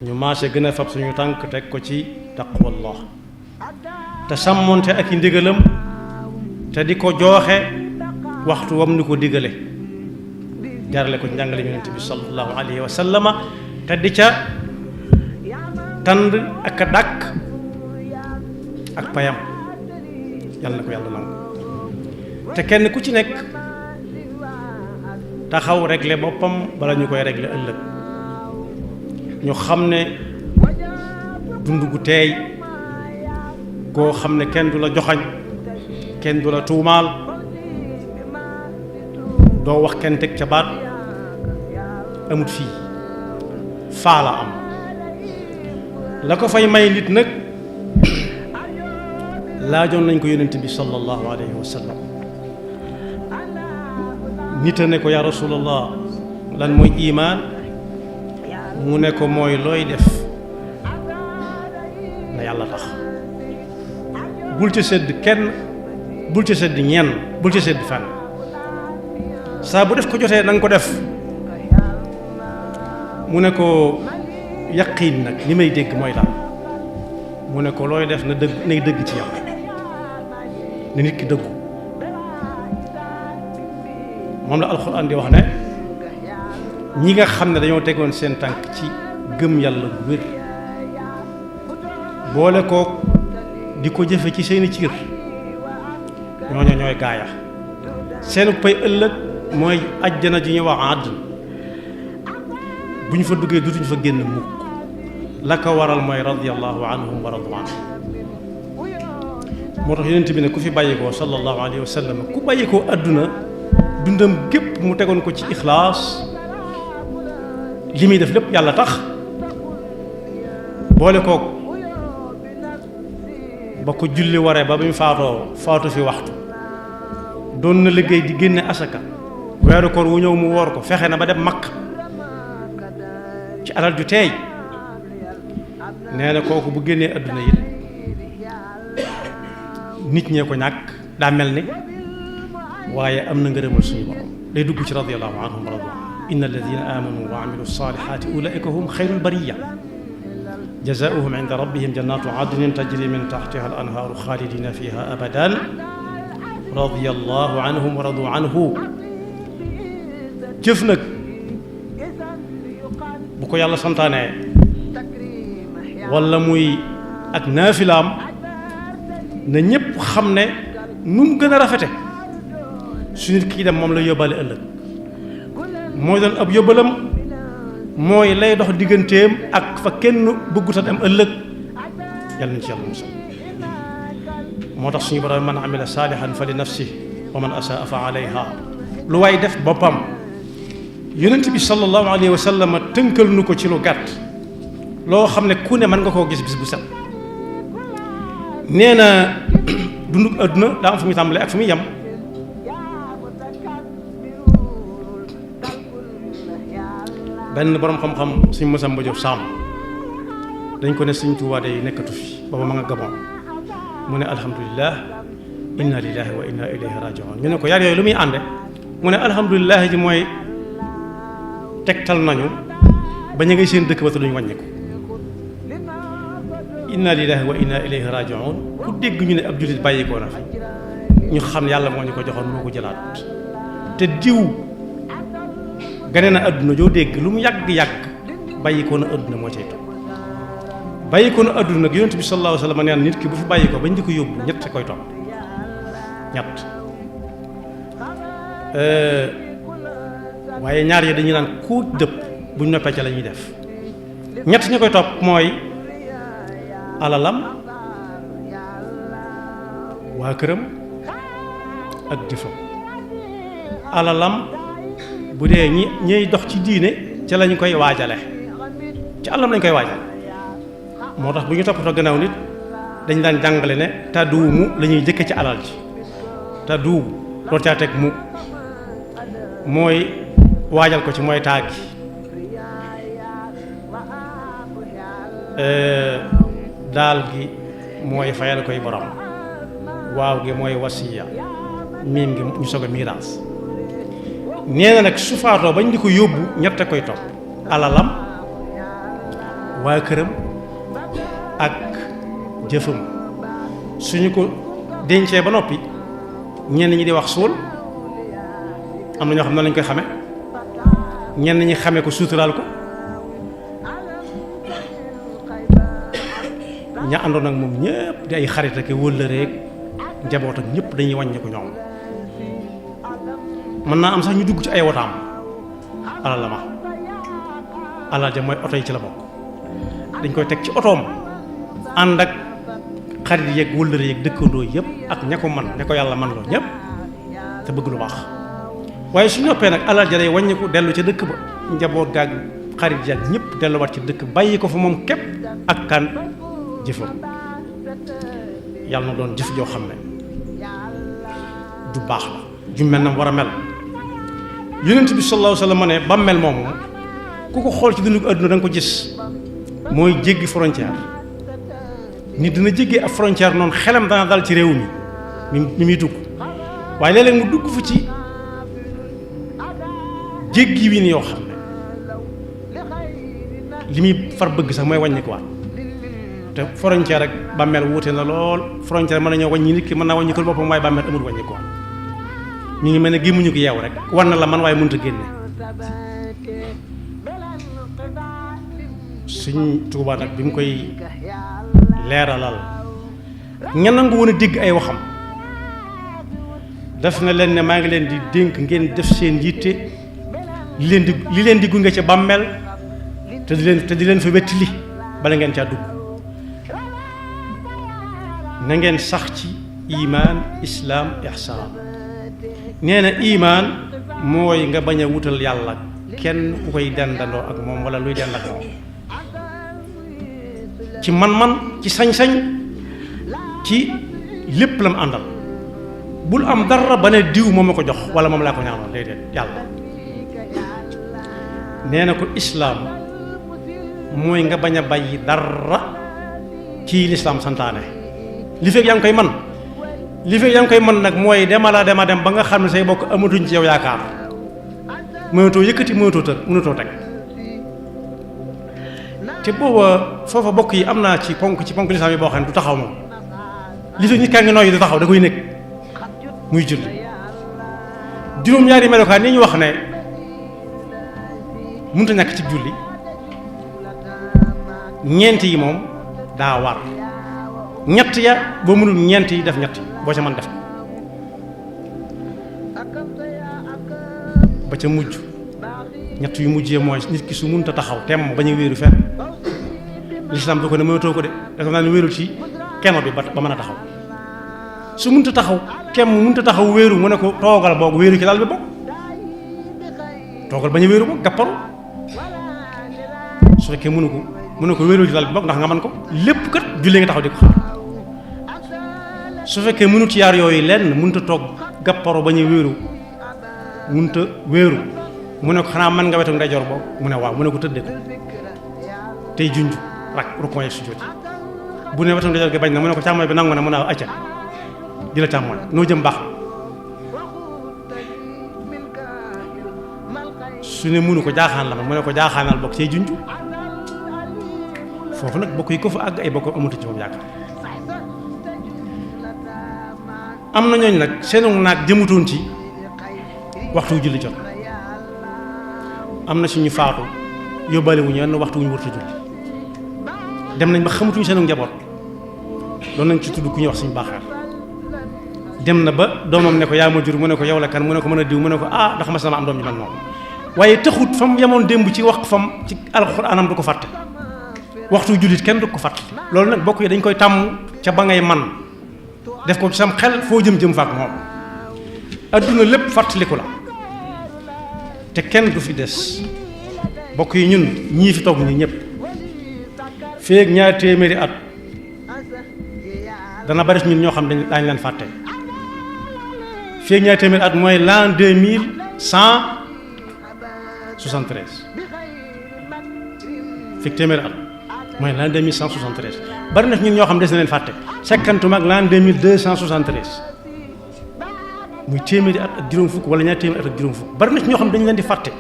ñu maase gën a fab suñu tànk teg ko ci taqwallah te sàmmonte ak i ndigalam te di ko jooxe waxtu wam ni ko digale jarale ko njàngale yonent bi sallallahu alayhi wa sallama te di ca tànd ak a dàkk ak payam yàlla na ko yàlla nangu te kenn ku ci nekk taxaw régler boppam bala ñu koy régler ëllëg ñu xam ne dund gu teey koo xam ne kenn du la joxañ kenn du la tuumaal doo wax kenn teg ca baat amut fii faa la am la ko fay may nit nag laajoon nañ ko yonent bi sallallahu alayhi wa sallam nit a ne ko yaa rasulallah lan mooy imaan mu ne ko mooy looy def na yàlla tax bul ca sedd kenn bul ca sedd ñenn bul ca sedd fenn saa bu def ko jotee na nga ko def mu ne ko yaqiin nag li may dégg mooy daal mu ne ko looy def na dëgg nay dëgg ci yow na nit ki dëggu moom la alxuraan di wax ne ñi nga xam ne dañoo tegoon seen tànk ci gëm yàlla bu wér boole kook di ko jëfe ci seeni cir ñooñu ñooy gaaya seenu pay ëllëg mooy ajjana ji ñuy wax àdd bu ñu fa duggee dutuñu fa génn mukk la ko waral mooy radiyallahu anhum wa radu anhu moo tax yonent bi ne ku fi bàyyikoo sallallahu alayhi wa sallam ku bàyyikoo àdduna dundam gépp mu tegoon ko ci ixlaas li muy def lépp yàlla tax boole kook ba ko julli waree ba mu faatu fi waxtu doon na liggéey di génne asaka weeru koor wu ñëw mu woor ko fexe na ba dem Makka ci alal ju teey nee na kooku bu génnee adduna yi nit ñee ko ñàkk daa mel ni waaye am na ngërëmal suñu borom day dugg ci radiyallahu anhum wa radu inna alladina amanu wa amilu salihati ulaika hum xayrul bariya jazaauhum inda rabbihim jannatu adnin tajri min taxtiha al anhaaru xaalidina fiha abadan radiyallahu anhum wa radu anhu jëf nag bu ko yàlla santaanee wala muy ak naafilaam na ñépp xam ne nu mu gën a rafete su nit kii dem moom la yóbbaale ëllëg mooy doon ab yóbbalam mooy lay dox digganteem ak fa kenn bëgguta dem ëllëg yàlla nañ ci yàlla musal moo tax suñu borom man amila saalihan fa li nafsi wa man asaa fa alayha lu waay def boppam yonent bi sallallahu alayhi wa sallam tënkal nu ko ci lu gàtt loo xam ne ku ne mën nga koo gis bis bu set nee na dunduk àdduna daa am fu muy tàmbalee ak fu muy yem benn borom xam-xam suñ Masamba Jóob Saam dañ ko ne Sëñ Tuubaa day nekkatu fi booba ma nga Gabon mu ne alhamdulilah inna lillahi wa inna ilayhi rajiun ñu ne ko yaar yooyu lu muy ànde mu ne alhamdulilah ji mooy tegtal nañu ba ñu ngay seen dëkk ba te duñu wàññiku inna lillahi wa inna ilayhi rajiun ku dégg ñu ne ab jullit bàyyikoo na fi ñu xam yàlla moo ñu ko joxoon moo ko jëlaat te diw gane na àdduna joo dégg lu mu yàgg-yàgg bàyyikoo na àdduna moo cay topp bàyyikoo na àdduna nag yonent bi sallallahu alayhi wa sallam neen nit ki bu fi bàyyi ko bañ di ko yóbbu ñett koy topp ñett waaye ñaar yi dañuy naan ku dëpp buñ noppee ca la ñuy def ñett ñi koy topp mooy alalam waa këram ak jëfam alalam bu dee ñiy dox ci diine ca lañ koy waajale ci alalam lañ koy waajale moo tax bu ñu toppatoo gannaaw nit dañ daan jàngale ne tàdduwumu la ñuy jëkke ci alal ji tàdduwu doon caa teg mu mooy waajal ko ci mooy taagi daal gi mooy fayal koy borom waaw gi mooy wasiya miim gi ñu soog a miiraas nee na nag su faatoo bañ di ko yóbbu ñett koy topp alalam waa këram ak jëfam suñu ko dencee ba noppi ñenn ñi di wax suul am na ñoo xam ne lañ koy xame ñenn ñi xame ko suuturaal ko ña àndoon ak moom ñëpp di ay xarit ak wëllëreek njaboot ak ñëpp dañuy wàññi ko ñoom mën naa am sax ñu dugg ci ay wotaam alal la ma alal ja mooy oto yi ci la bokk dañ koy teg ci otoom ànd ak xarit yeeg wëllëre yeeg dëkkandoo yëpp ak ña ko man ña ko yàlla man loo ñëpp te bëgg lu baax waaye su ñoppee nag alal ja day wàññiku dellu ca dëkk ba njaboot gaag xarit yaag ñëpp delluwaat ci dëkk bàyyi ko fa moom képp ak kan jëfam yàlla na doon jëf joo xam ne du baax la ju mel na war a mel yonent bi sallallahu alayhi wa sallam ne ba mel moomu ku ko xool ci dundu àdduna da nga ko gis mooy jéggi frontière nit dina jéggee ab frontière noonu xelam dana dal ci réew mi muy dugg waaye léeg-léeg mu dugg fu ci jéggi wi ni yoo xam ne li muy far bëgg sax mooy wàññi ko waat te frontière ak bàmmeel wuute na lool frontière mën nañoo wàññi nit ki mën naa wàññi ko boppam waaye bàmmeel amul wàññi ko waat ñu ngi mel ne gémmuñu ko yeew rek war na la man waaye mënut a génne Sëñ Tuubaa nag bi mu koy leeralal ña nangu woon a dégg ay waxam def na leen ne maa ngi leen di dénk ngeen def seen yitte li leen di gunge ca bàmmeel te di leen fa wetti li bala ngeen caa dugg na ngeen sax ci imaan islaam ihsaan nee na imaan mooy nga bañ a wutal yàlla kenn ku koy dendandoo ak moom wala luy dend ak moom ci man-man ci sañ-sañ ci lépp la mu àndal bul am dara ba ne diw moom ma ko jox wala moom laa ko ñaanoon déedéet yàlla nee na ko islaam mooy nga bañ a bàyyi dara ci lislaam santaane li fekk yaa ngi koy man li fekk yaa ngi koy man nag mooy dema dem ba nga xam ne say bokk amatuñ ci yow yaakaar mënatoo yëkkati mënatoo teg te booba foofa bokk yi am naa ci ponk lislaam yi boo xam ne du taxaw moom li fekk nit kaa ngi nooyi du taxaw da koy nekk muy julli juróom-ñaari melokaan ni ñu wax ne mënut a ñàkk ci julli ñeent yi moom daa war ñett ya boo mënul ñeent yi def ñett boo ca mën def ba ca mujj ñett yu mujjee mooy nit ki su mënut a taxaw temm bañ a wéeru fenn lislaam du ko ne mënatoo ko de dafa naa ne wéerul ci keno bi ba mën a taxaw su mënut a taxaw temm mënut a taxaw wéeru mu ne ko toogal boog wéeru ci dal bi boog toogal bañ a wéeru boog gàpparu su fekkee mënu ko wéeru ci dal bi boog ndax nga mën ko lépp kat julli nga taxaw di ko xaar su fekkee mënut yaar yooyu lenn mënut a toog gàpparu bañ a wéeru mënut a wéeru mu ne ko xanaa mën nga wetu ndeyjoor boobu mu ne waaw mu ne ko tëddee ko tey junj rak rukon yeeg sujjóot bu ne wetu ndeyjoor gi bañ na mu ne ko càmmooñ bi nangu na mu ne acca di la càmmooñ noo jëm baax su ne mënu ko jaaxaan la ma mu ne ko jaaxaanal bokk tey junj foofu nag bokk yi ko fa àgg ay bokk amatu ci moom yaakaar am na ñooñ nag seenu naag jëmutoon ci waxtu julli jot am na suñu faatu yóbbaale wuñu yenn waxtu wuñu warta julli dem nañ ba xamatuñu seenu njaboot doon nañ ci tudd ku ñuy wax suñu baaxaar dem na ba doomam ne ko yaa ma jur mu ne ko yow la kan mu ne ko mën a diw mu ne ko ndax mas na ma am doom ñu man noonu waaye taxut fam yemoon démb ci wax fam ci alxuraanam du ko fàtte waxtu jullit kenn du ko fàtte loolu nag bokk yi dañ koy tàmm ca ba ngay man def ko ci sam xel foo jëm fa ak moom adduna lépp fàttaliku la te kenn du fi des bokk yi ñun ñii fi toog ñi ñëpp feek ñaar téeméeri at dana bari ñun ñoo xam daañu leen fàtte feek ñaar téeméeri at mooy l'an 2173 feek téeméeri at mooy l'an 2173 bari na ñun ñoo xam des na leen fàtte sekkantuma ak l'an 2273 muy téeméeri at ak juróom fukk wala ñaar téeméeri at ak juróom fukk bari na ñoo xam dañu leen di fàtte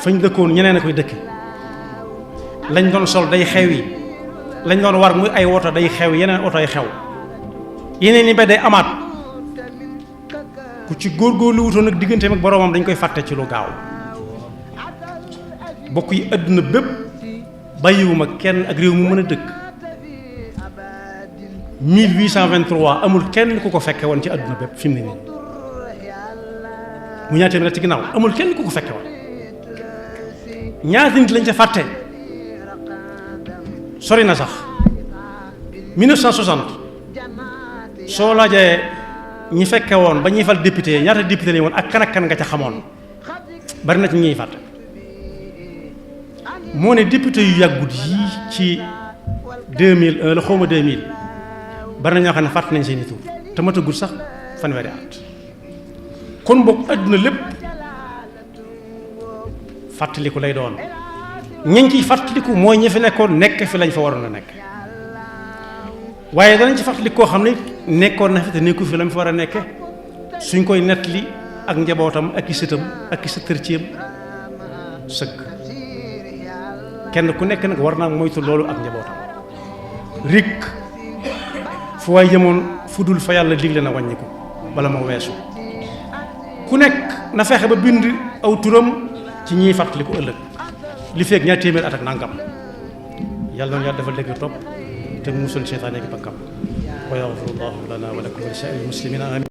fañ dëkkoon ñeneen a koy dëkke lañ doon sol day xew yi lañ doon war muy ay woto day xew yeneen oto yi xew yeneen yi ba day amaat ku ci góorgóorlu wutoon ak digganteem ak boroomam dañ koy fàtte ci lu gaaw bokk yi àdduna bépp bàyyiwuma kenn ak réew mu mën a dëkk 1823 amul kenn ku ko fekke woon ci àdduna bépp fi mu ne nii mu ñaar téeméer ci ginnaaw amul kenn ku ko fekke woon ñaata nit lañ ca fàtte sori na sax 1960 soo laajee ñi fekke woon ba ñuy fal député ñaata député lañ woon ak kan nga ca xamoon bari na ci ñuy fàtte moo ne député yu yàggut yii ci 2001 la xawma 2000 bari na ñoo xam ne fàtte nañ seeni tur te matagul sax fanweeri at kon boog àdduna lépp fàttaliku lay doon ñañ ciy fàttaliku mooy ñi fi nekkoon nekk fi lañ fa waroon a nekk waaye danañ ci fàttaliku koo xam ne nekkoon na fi te nekku fi lañ fa war a nekke suñ koy nettali ak njabootam ak i sëtam ak i sëtërcéem sëgg kenn ku nekk nag war naa moytu loolu ak njabootam rik fu waay jëmoon fu dul fa yàlla digle na wàññi ko bala ma weesu ku nekk na fexe ba bind aw turam ci ñiy fàttaliku ëllëg li feeg ñaar téeméer at ak nangam yàlla na yàlla dafa dégg topp te mu musul seytaane gi bakkam wa yaxfirullahu lana wa lakum wa li saa'iril muslimina amin